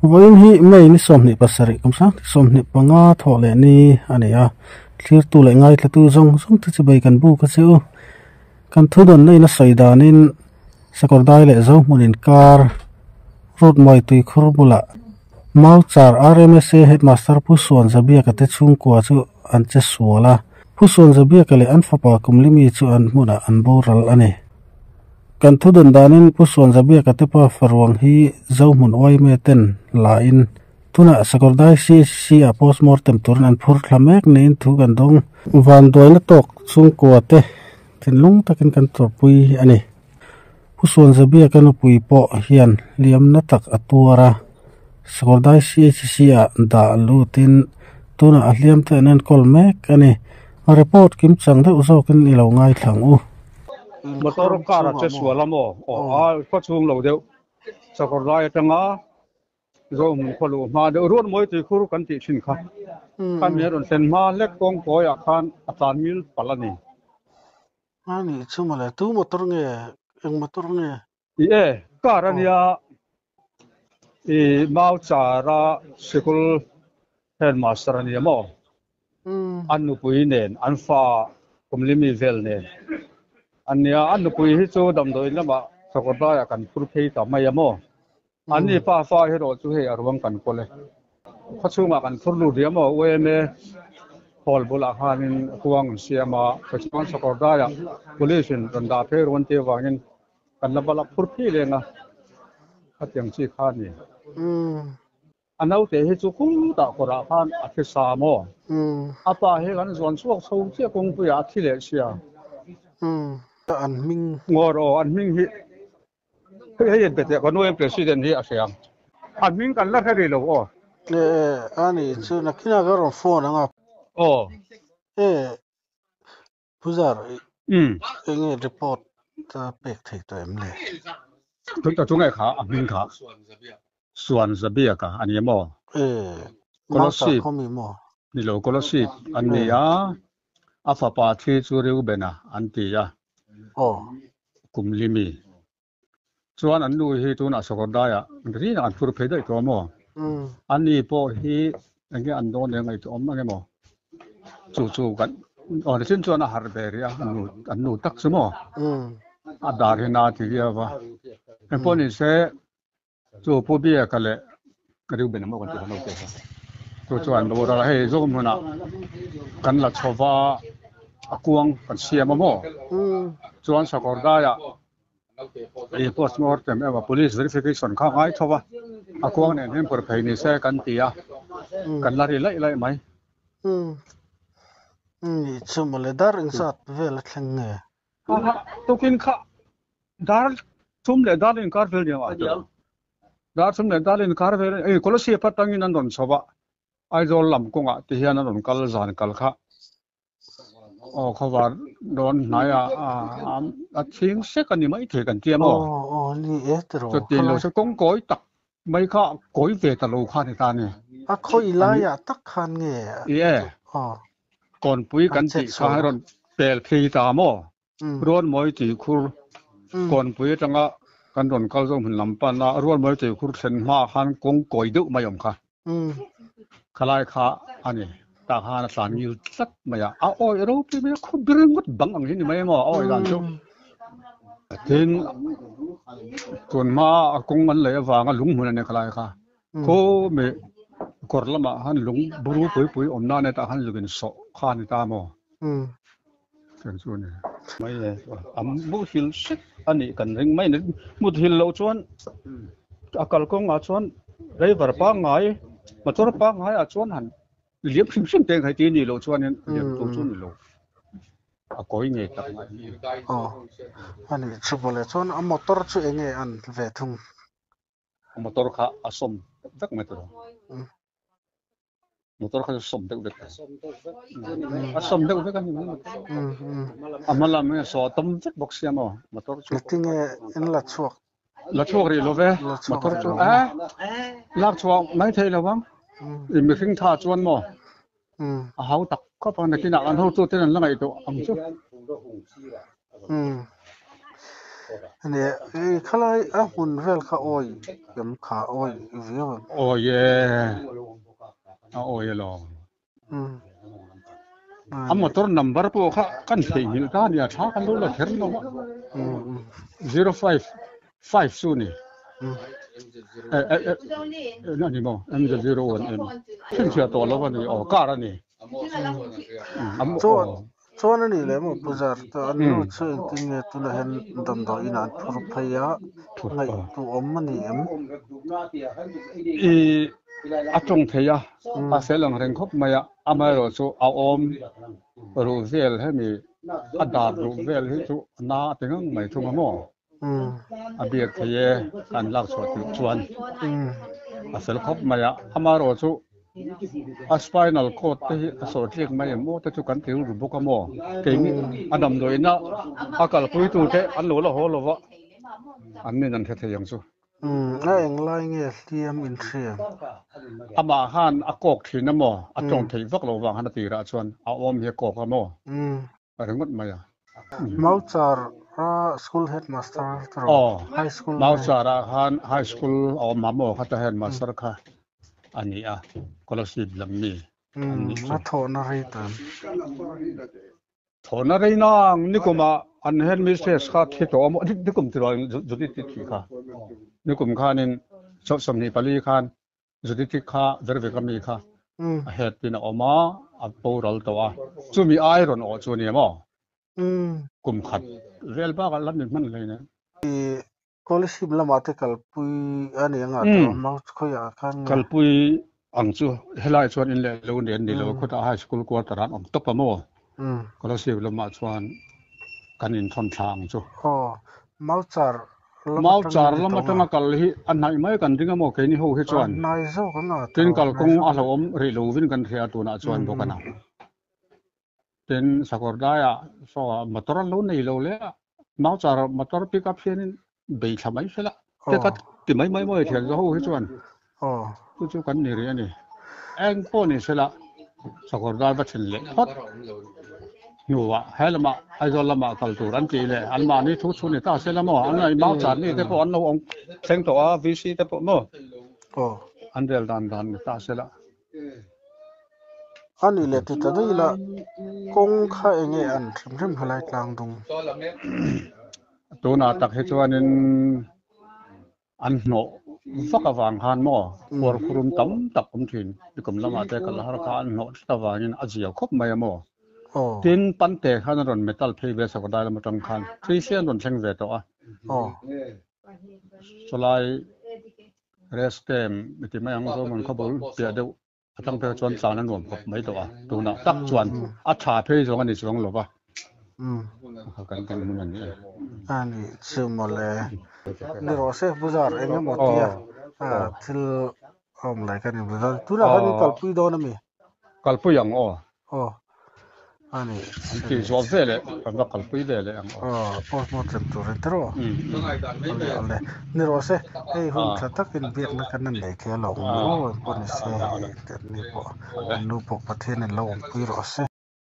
Vawiin hi May ni 27 kum 2025 thawh leh ni a ni a, thlirtu leh ngaithlatu zawng zawng te chu bei kan buk a che u. Kan thudawnna in a sawi danin Sakawrdai leh Zohmun inkar Roadmawi tuikhur bulah Mauchar RMSA Headmaster Pu Suan Zabiaka te chhungkua chu an che sual a, Pu Suan Zabiaka leh an fapa Kumlimi chu an hmunah an boral a ni. Kan thudawn danin Pu Suan Zabiaka te pa faruang hi Zohmun Uaime ten la in tunah Sakawrdai CHC ah postmortem turin an phur thla mek niin thu kan dawng. Vanduaina tawk chhungkua te thinlung takin kan tawrhpui a ni. Pu Suan Zabiaka nupui pawh hian hliamna tak a tuar a, Sakawrdai CHC ah dah lutin tunah a hliam te an enkawl mek a ni. Report kimchang deuh zawkin i lo ngaithla ang u. Motor car a che sual a maw? Aw a khaw chhung lo deuh sakawr lai atanga Zohmun khaw luh hma deuh ruat mawi tui khur kan tih thin kha. Khami a rawn thlen hma hlek kawng kawiah khan a tlan mil palh a ni. A nih chu mawle, tu motor nge, eng motor nge? I e, car a nia i mau chara sikul headmaster a nia maw? An nupui nen, an fa kumlimi vel nen a nia. An nupui hi chu damdawiin lamah Sakawrdaiah kan phur phei ta mai a maw? An ni pa fa erawh chu hei a ruang kan kawl e. Khawchhungah kan phur lut riam aw UMA hall bulah khanin kuang an siam a, tichuan Sakawrdaiah police in rawn dah phei ruan tih avangin kan la balak phur phei leng a, khatiang chi kha a ni. A naute hi chu khutah kawrah khan a thi sa maw? A pa hi kan zuan chhuak chho chiah kawngpuiah a thi leh sia. An hming. Ngawr aw, an hming hi hei hei en pe teh ka nuain president hi a hre ang. An hming kan la hre rih lo aw. E a ni chu nakinah ka rawn phone ang a. Aw. E Puzar enge report a pek thei tawh em le? Tun ta nge kha a hming kha Suan Zabiaka a ni maw? E Kolasib maw? Ni lo Kolasib an ni a, a fapa thi chu Reubena an ti a. Aw. Kum limi. Chuan an nu hi tunah Sakawrdaiah rinah an phur phei daih tawh maw? An ni pawh hi enge an dawn leh ngaihtuah awm ang emaw? Chu chu kan aw nichin chuan a harh ve rih a, an nu tak chu maw? A dar hi na ti viau va. Engpawh ni se chu Pu Biaka leh Reuben emaw kan tih kha lo te kha. Chu chuan boral hei zawk hmunah kan la chho va, a kuang kan siam a maw? Chuan Sakawrdaiah I postmortem emaw police verification kha ngai tho a, a kuang nen hian phur phei ni se kan ti a, kan la ri laih laih mai. Ni chu mawle dar engzat vel a thleng nge? Tukin kha dar thum leh dar inkar vel ni ang a, dar thum leh dar inkar vel ei Kolasib atangin an rawn chho a, Aizawl lam kawngah te hian an rawn kal zan kal kha. Aw khawvar dawn hnaiah a chhing sek a ni mai thei kan tia maw? Aw aw ni e tiraw. Chuti lo se kawng kawi tak mai kha kawi ve ta lo kha ni ta ni. A khawi laiah tak khan nge? I e. Aw. Kawnpui kan tih kha a rawn pel phei ta maw? Rualmawi tuikhur kawnpui atanga kan rawn kal zawk hmun lam pan a, Rualmawi tuikhur thlen hmaah khan kawng kawi deuh mai awm kha. Khalai kha a ni. Tah khan a tlan ngil tlat mai a. A awi ropui mai a, khaw ber ngawt bang ang hi ni mai emaw a awi dan chu. Tin, tun hma a kawng an lei avanga lung hmun a ni khalai kha. Khaw mi kawr lamah khan lung buru pui pui awm nan hetah khan zuk insawh kha a ni ta maw? Kan chu ni. Mai e, a muthil sek a nih kan ring mai ni. Muthil loh chuan a kalkawngah chuan driver pangngai, motor pangngaiah chuan han liam hrim hrim te ang ti nih loh chuanin liam tur chu ni lo. A kawi ngei tak mai. Aw, a nih chu mawle. Chuan a motor chu eng nge an ve thung? Motor kha a sawm vek mai tawh. Motor kha chu sawm deuh vek. A sawm deuh vek a ni mai. A hma lam hi a saw tam vek bawk sia maw motor chu. Tinge in la chhuak? La chhuak rih lo ve. Motor chu a lak chhuak mai thei lo ang. I mihring tha chuan maw a hau tak khawp ang nakinah an hotu ten an la ngaihtuah ang chu. Ani i khalai a hmun vel kha awi em kha awi viau em? Awi e, a awi alawm. A motor number pawh kha kan theihnghilh ta a nia, tha kan lo la kher lo a. 055 chu ni. A ni maw? MZ01 M. Chhinchhiah tawh lo a ni aw, car a ni. Chuan chuan a nih leh maw Pu Zar, an nu chu engtin nge tunah hian damdawi inah an phur phei a, ngaihtuahawm a ni em? I a tawng thei a, a fel ang reng khawp mai a, amaherawh chu a awm ruh vel hemi a dar ruh vel hi chu na a ti ngang mai thung a maw? A biak thei e kan lak chhuah tirh chuan a fel khawp mai a, amaherawh chu a spinal cord te hi a sawr tliak mai em aw te chu kan ti rilru bawk a maw? Keini a damdawiina a kalpui tute an lo la haw lo va, an nin an hre thei ang chu. A englai nge hliam in hriam? Amah khan a kawk thin a maw? A tawng theih vak lo vang khan a tirah chuan a awm hi a kawk a maw? A ringawt mai a. Mauchar a school headmaster te rawh high school nge? Mauchar ah khan high school a awm a maw khata headmaster kha a ni a, scholarship lam mi an nih chu. A thawhna rei ta em? Thawhna rei nang nikum ah an headmistress kha thi tawh a maw nikum ti rual Judith i thih kha nikum khanin 24 khan Judith kha Vervek a mi kha a head in a awm a, a boral tawh a, chumi ai rawn awh chu a ni em aw? Kum khat vel bakah la ni hman hlei nen. I scholarship lamah te kalpui a ni anga tawh a mau khawiah khan nge? Kalpui ang chu helai chuan in leh lo nen ni lo khawtah high school quarter ah an awm tawp a maw? Scholarship lamah chuan kan inthawn thla ang chu. Aw, Mauchar lam Mau atangin char ni lam tawh atanga nga. kal hi a hnaih mai kan ring a maw keini ho hi A chuan. hnai zawk ang a Tin tawh, hnai kalkawng zawk a ang. hlauhawm rih lo vin kan hria tunah chuan bawk a na. Tin Sakawrdaiah saw motor an lo nei lo le a, mau char motor pick up hianin bei thla mai sela te ka ti mai mai maw thian ho hi chuan. Chu chu kan ni rih a ni. Eng pawh ni sela Sakawrdai va thin leh phawt. Hnuah he lamah Aizawl lamah kal tur an tih leh anmahni thu chhun ni ta sela maw an ngaih mau chan mi te pawh an lo awm thleng tawh a VC te pawh maw an rel dan dan ni ta sela. A nih leh ti ta daih ila kawng kha eng nge an hrim hrim helai tlang dung. Tunah tak hi chuanin An hnawh vak avang khan maw khuar khurum tam tak awm thin. Nikum lamah te kal har kha an hnawh tlat avangin a zia khawp mai a maw. Tin, Pante khan a rawn metal phei ve Sakawrdai lam atang khan three se an rawn thleng ve tawh a. Chulai rest camp i ti mai ang Zoman khawbul piah deuh atang phei chuan tlan a nuam khawp mai tawh a. Tunah tak chuan a tha phei zawng a ni chuang lo va. Kan kan hmun a ni e. A ni chu mawle. Ni rawh se Buzar eng emaw tia thil a awm lai ka ni Buzar. Tunah khan in kalpui dawn a mi? Kalpui ang aw. Aw. A ni. An tih zual ve leh kan va kalpui ve leh ang aw. Aw, postmortem tur in tiraw? Awle awle. Ni rawh se, hei hun tha takin biakna kan han nei thei a lo awm aw, engpawh ni se, ni pawh, an nu pawh Pathianin lo awmpui rawh se.